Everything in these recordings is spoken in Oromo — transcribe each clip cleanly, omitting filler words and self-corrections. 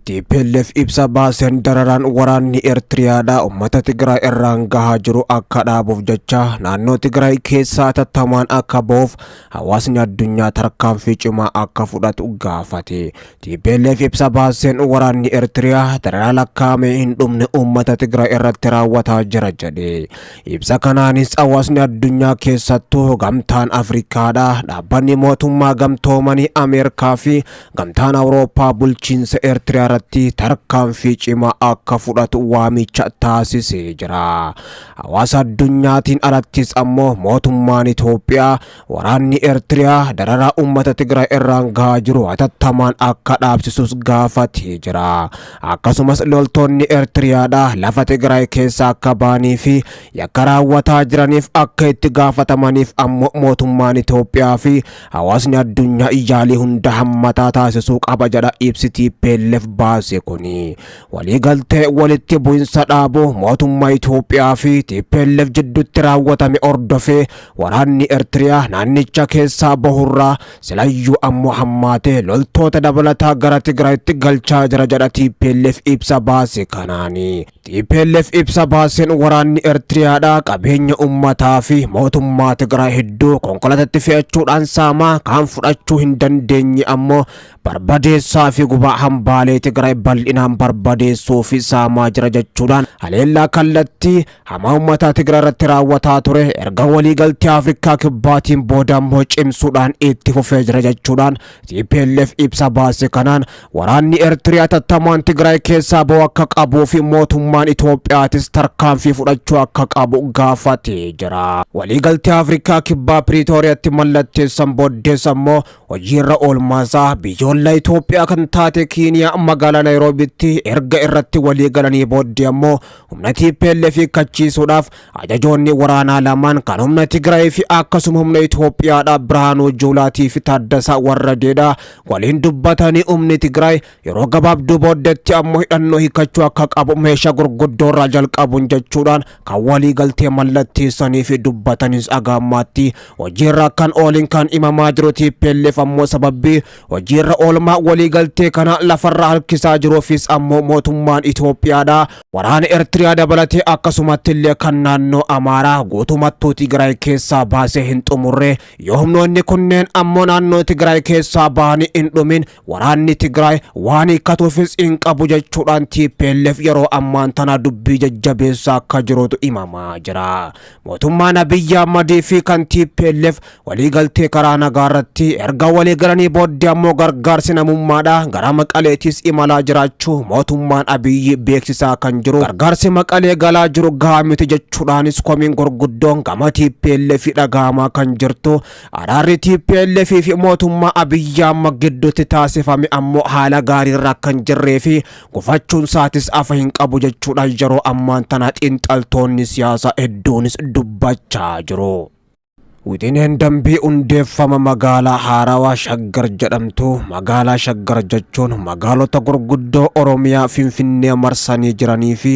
TPLF ibsa baaseen dararaan waraanni Eertiriyaadhaa uummata Tigraay irraan gahaa jiru akka dhaabuuf jecha naannoo Tigraay keessaa hatattamaan akka ba'uuf hawaasni addunyaa tarkaanfii cimaa akka fudhatu gaafate. TPLF ibsa baaseen waraanni Eertiriyaa dararaa lakkaa'amee hin dhumne uummata Tigraay irratti raawwataa jira jedhe. Ibsa kanaanis hawaasni addunyaa, keessattuu Gamtaan Afrikaadhaa, dhaabbanni mootummaa gamtoomanii Ameerikaa fi Gamtaan Awurooppaa bulchiinsa Eertiriyaa irratti tarkaanfii cimaa akka fudhatu waamicha taasisee jira. Hawaasa addunyaatiin alattis ammoo mootummaan Itoophiyaa waraanni Eertiriyaa dararaa uummata Tigraay irraan gahaa jiru hatattamaan akka dhaabsisus gaafatee jira. Akkasumas loltoonni Eertiriyaadhaa lafa Tigraay keessaa akka ba'anii fi yakka raawwataa jiraniif akka itti gaafatamaniif ammoo mootummaan Itoophiyaa fi hawaasni addunyaa yaalii hunda hammataa taasisuu qaba jedha ibsi TPLF baase kuni. Waliigaltee walitti bu'insa dhaabuu mootummaa Itoophiyaa fi TPLF jidduutti raawwatame hordofee waraanni Eertiriyaa naannicha keessaa bahurraa silayyuu ammoo hammaatee loltoota dabalataa gara Tigraayitti galchaa jira jedha TPLF ibsa baase kanaani. TPLF ibsa baaseen waraanni Eertiriyaadhaa qabeenya uummataa fi mootummaa Tigraay hedduu konkolaatatti fe'achuudhaan saamaa, kaan fudhachuu hin dandeenye ammoo barbadeessaa fi gubaa, hambaalee Tigraay bal'inaan barbadeessuu fi saamaa jira jechuudhaan, haleellaa kallattii hamaa uummata Tigraay irratti raawwataa ture erga waliigaltee Afrikaa Kibbaatiin booda ammoo cimsuudhaan itti fufee jira jechuudhaan, TPLF ibsa baase kanaan waraanni Eertiriyaa hatattamaan Tigraay keessaa ba'uu akka qabuu fi mootummaan Itoophiyaatis tarkaanfii fudhachuu akka qabu gaafatee jira. Waliigaltee Afrikaa Kibbaa Piriitooriyaatti mallatteessan booddees ammoo hojiirra oolmaasaa biyyoolaa Itoophiyaa kan taate Kiiniyaa magaalaa Naayiroobitti erga irratti walii galanii booddee ammoo humna TPLF hiikkachiisuudhaaf ajajoonni waraanaa lamaan kan humna Tigraay fi akkasuma humna Itoophiyaadha, Birhaanuu Juulaatii fi Taaddasaa Warradeedha, waliin dubbatanii humni Tigraay yeroo gabaabduu booddeetti ammoo hidhannoo hiikkachuu akka qabu meeshaa gurguddoo irraa jalqabuun jechuudhaan kan walii galtee mallatteessanii fi dubbatanis agaammaatti hojiirra kan oolin kan himamaa jiru. TPLF ammoo sababii hojiirra oolmaa waliigaltee kana lafarra harkisaa jiruufis ammoo mootummaan Itoophiyaadha waraana Eertiriyaa dabalatee akkasumatti illee kan naannoo Amaaraa guutumattuu Tigraay keessaa baasee hin xumurre, yoo humnoonni kunneen ammoo naannoo Tigraay keessaa bahanii hin dhumin waraanni Tigraay waan hiikkatuufis hin qabu jechuudhaan TPLF yeroo ammaan tana dubbii jajjabeessaa akka jirutu himamaa jira. Mootummaan Abiyyi Ahmadii fi kan TPLF waliigaltee karaa nagaa irratti erga walii galanii booddee ammoo gargaarsi namummaadha gara Maqaleetis imalaa jiraachuu mootummaan Abiyyi beeksisaa kan jiru. Gargaarsi Maqalee galaa jiru gahaa miti jechuudhaanis komiin gurguddoon gama TPLF dhagahamaa kan jirtu. Araarri TPLF fi mootummaa Abiyyi Ahmad gidduutti taasifame ammoo haala gaariirra kan jirree fi gufachuun isaatis afa hin qabu jechuudhaan yeroo ammaan tana xiinxaltoonni siyaasaa hedduunis dubbachaa jiru. Wixineen dambii hundeeffama magaalaa haarawaa Shaggar jedhamtu, magaalaa Shaggar jechuun magaalota gurguddoo Oromiyaa Finfinnee marsanii jiranii fi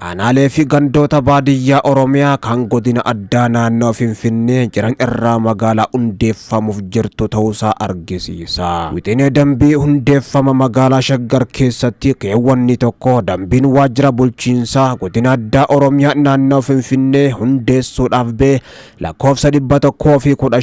aanaalee fi gandoota baadiyyaa Oromiyaa kan godina addaa naannoo Finfinnee jiran irraa magaalaa hundeeffamuuf jirtu ta'uusaa argisiisa. Wixinee dambii hundeeffama magaalaa Shaggar keessatti keewwanni 1 dambiin waajjira bulchiinsaa godina addaa Oromiyaa naannoo Finfinnee hundeessuudhaaf ba'e lakkoofsa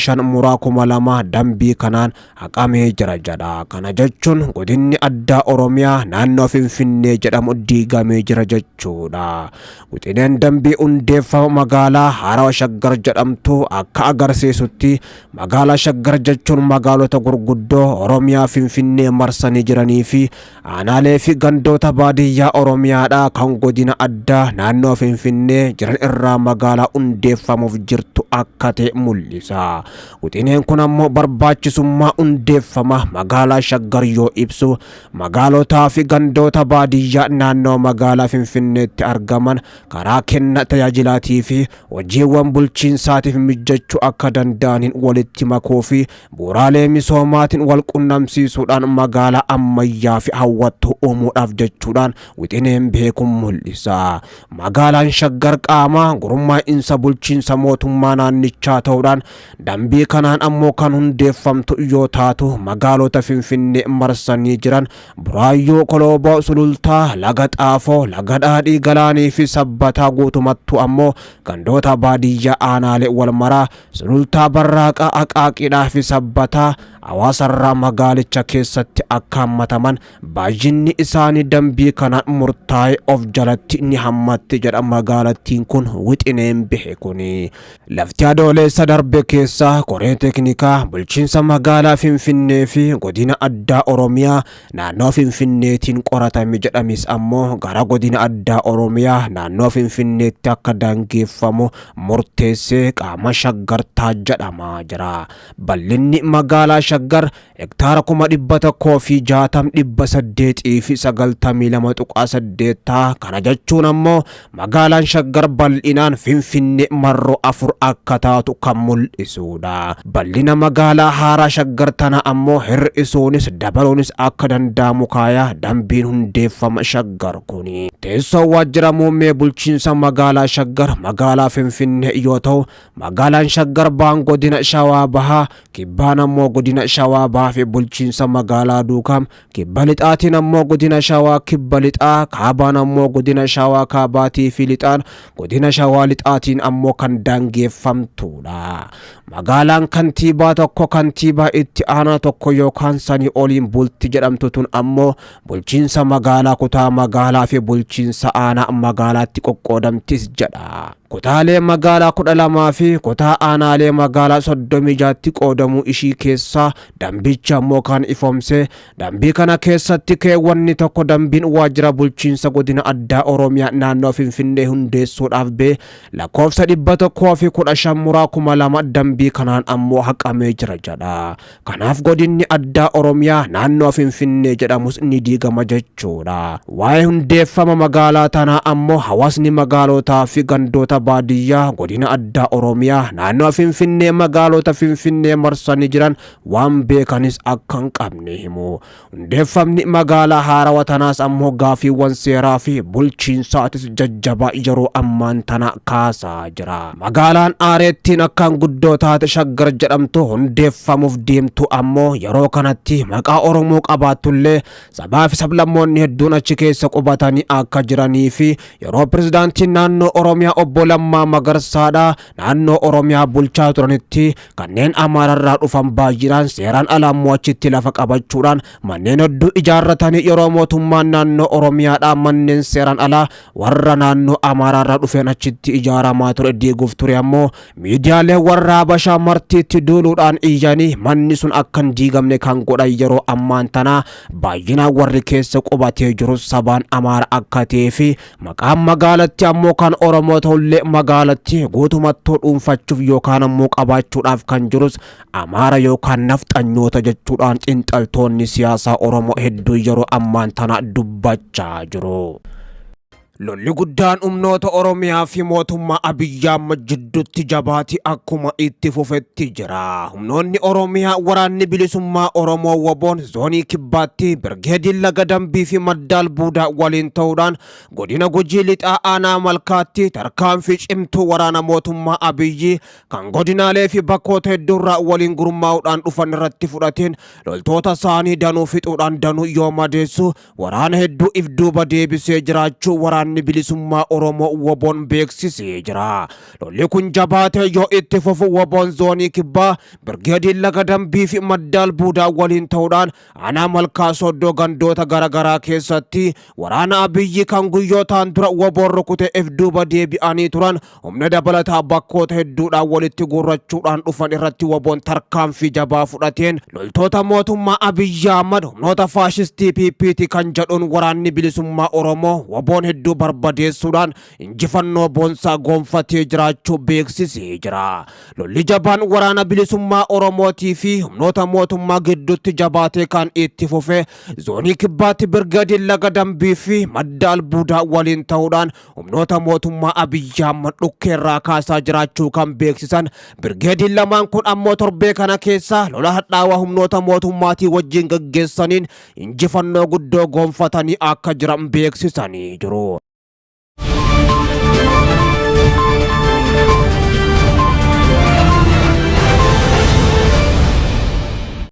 115/2000 dambii kanaan haqamee jira jedha. Kana jechuun godinni addaa Oromiyaa naannoo Finfinnee jedhamu diigamee jira jechuudha. Wixineen dambii hundeeffama magaalaa haarawaa Shaggar jedhamtu akka agarsiisutti, magaalaa Shaggar jechuun magaalota gurguddoo Oromiyaa Finfinnee marsanii jiranii fi aanaalee fi gandoota baadiyyaa Oromiyaadhaa kan godina addaa naannoo Finfinnee jiran irraa magaalaa hundeeffamuuf jirtu akka ta'e mul'isa. Wixineen kun ammoo barbaachisummaa hundeeffama magaalaa Shaggar yoo ibsu, magaalotaa fi gandoota baadiyyaa naannoo magaalaa Finfinneetti argaman karaa kenna tajaajilaatii fi hojiiwwan bulchiinsaatiif mijjachuu akka danda'aniin walitti makuu fi bu'uuraalee misoomaatiin wal qunnamsiisuudhaan magaalaa ammayyaa fi hawwattuu uumuudhaaf jechuudhaan wixineen beekuun mul'isa. Magaalaan Shaggar qaama gurmaa'insa bulchiinsa mootummaa naannichaa ta'uudhaan jechuudhaan dambii kanaan ammoo kan hundeeffamtu yoo taatu magaalota Finfinnee marsanii jiran Buraayyuu, Kolooboo, Sulultaa, Laga Xaafoo, Laga Dhaadhii, Galaanii fi Sabbataa guutumattuu ammoo gandoota baadiyyaa aanaalee Walmaraa, Sulultaa Barraaqaa, Aqaaqiidhaa fi Sabbataa hawaasarraa magaalicha keessatti akka hammataman baay'inni isaanii dambii kanaan murtaa'e of jalatti ni hammatti jedha magaalattiin kun wixineen bahe kuni. Lafti Adooleessa darbe keessa koree teeknikaa bulchiinsa magaalaa Finfinnee fi godina addaa Oromiyaa naannoo Finfinneetiin qoratame jedhames ammoo gara godina addaa Oromiyaa naannoo Finfinneetti akka daangeffamu murteessee qaama Shaggartaa jedhamaa jira. Bal'inni magaalaa Shaggar hektaara 160,892.8 ta'a. Kana jechuun ammoo magaalaan Shaggar bal'inaan Finfinnee marroo 4 akka taatu kan mul'isudha. Bal'ina magaalaa haaraa Shaggar tana ammoo hir'isuunis dabaluunis akka danda'amu kaayaa dambiin hundeeffama Shaggar kuni. Teessoo waajjira muummee bulchiinsa magaalaa Shaggar magaalaa Finfinnee yoo ta'u, magaalaan Shaggar ba'aan godina Shawaa Bahaa, kibbaan ammoo godina Shawaa Bahaa fi bulchiinsa magaalaa Duukaam, kibba lixaatiin ammoo godina Shawaa kibba lixaa, kaabaan ammoo godina Shawaa kaabaatii fi lixaan godina Shawaa lixaatiin ammoo kan daangeffamtudha. Magaalaan kantiibaa tokko kantiibaa itti aanaa tokko yookaan sanii oliin bulti jedhamtu tun ammoo bulchiinsa magaalaa kutaa magaalaa fi bulchiinsa aanaa magaalaatti qoqqoodamtis jedha. Kutaalee magaalaa 12 fi kutaa aanaalee magaalaa 36tti qoodamuu ishii keessaa dambicha ammoo kan ifoomse. Dambii kana keessatti keewwanni tokko dambiin waajjira bulchiinsa godina addaa Oromiyaa naannoo Finfinnee hundeessuudhaaf bee lakkoofsa 115 muraa 2000 dambii kanaan ammoo haqamee jira jedha. Kanaaf godinni addaa Oromiyaa naannoo Finfinnee jedhamus ni diigama jechuudha. Waa'ee hundeeffama magaalaa tanaa ammoo hawaasni magaalotaa fi gandoota baadiyyaa godina addaa Oromiyaa naannoo Finfinnee magaalota Finfinnee marsanii jiran waan beekanis akka hin qabne himu. Hundeeffamni magaalaa haarawa tanaas ammoo gaafiiwwan seeraa fi bulchiinsaatis jajjabaa yeroo ammaan tana kaasaa jira. Magaalaan Aareettiin akkaan guddoo taate Shaggar jedhamtu hundeeffamuuf deemtu ammoo yeroo kanatti maqaa Oromoo qabaattullee sabaa fi sablammoonni hedduun achi keessa qubatanii akka jiranii fi yeroo pirezidaantiin naannoo Oromiyaa obbo Lammaa Magarsaadha naannoo Oromiyaa bulchaa turanitti kanneen Amaararraa dhufan baay'inaan seeraan alaa immoo achitti lafa qabachuudhaan manneen hedduu ijaarratanii yeroo mootummaan naannoo Oromiyaadhaa manneen seeraan alaa warra naannoo Amaaraarraa dhufeen achitti ijaaramaa ture diiguuf ture ammoo miidiyaalee warra Habashaa martiitti duuluudhaan iyyanii manni sun akka hin diigamne kan godhan yeroo ammaan tanaa baay'inaan warri keessa qubatee jiru sabaan Amaara akka ta'ee fi maqaan magaalatti ammoo kan Oromoo ta'ullee magaalatti guutumattuu dhuunfachuuf yookaan ammoo qabaachuudhaaf kan jirus Amaara yookaan nafxanyoota jechuudhaan xiinxaltoonni siyaasaa Oromoo hedduu yeroo ammaan tana dubbachaa jiru. Lolli guddaan humnoota Oromiyaa fi mootummaa Abiyyi Ahmad jidduutti jabaati akkuma itti fufetti jira. Humnoonni Oromiyaa waraanni bilisummaa Oromoo WBOn zoonii kibbaatti birgeediin Laga Dambii fi Madda Albuudaa waliin ta'uudhaan godina Gujii Lixaa aanaa Malkaatti tarkaanfii cimtuu waraana mootummaa Abiyyi kan godinaalee fi bakkoota hedduurraa waliin gurmaa'uudhaan dhufan irratti fudhateen loltoota isaanii danuu fixuudhaan danuu yoo madeessu waraana hedduu if duuba deebisee jiraachuu waraanni bilisummaa Oromoo WBOn beeksisee jira. Lolli kun jabaatee yoo itti fufu WBOn zoonii kibbaa birgeediin Laga Dambii fi Madda Albuudaa waliin ta'uudhaan aanaa Malkaa Sooddoo gandoota garaagaraa keessatti waraana Abiyyi kan guyyootaan dura WBOn rukute if duuba deebi'anii turan humna dabalataa bakkoota hedduudhaan walitti guurrachuudhaan dhufan irratti WBOn tarkaanfii jabaa fudhateen loltoota mootummaa Abiyyi Ahmad humnoota faashistii PPT kan jedhuun waraanni bilisummaa Oromoo WBOn hedduu barbadeessuudhaan injifannoo boonsaa goonfatee jiraachuu beeksisee jira. Lolli jabaan waraana bilisummaa Oromootii fi humnoota mootummaa gidduutti jabaatee kan itti fufe zoonii kibbaatti birgeediin Laga Dambii fi Madda Albuudaa waliin ta'uudhaan humnoota mootummaa Abiyyi Ahmad dhukkeerraa kaasaa jiraachuu kan beeksisan birgeediin lamaan kun ammoo torbee kana keessa lola hadhaawaa humnoota mootummaatii wajjin gaggeessaniin injifannoo guddoo goonfatanii akka jiran beeksisanii jiru.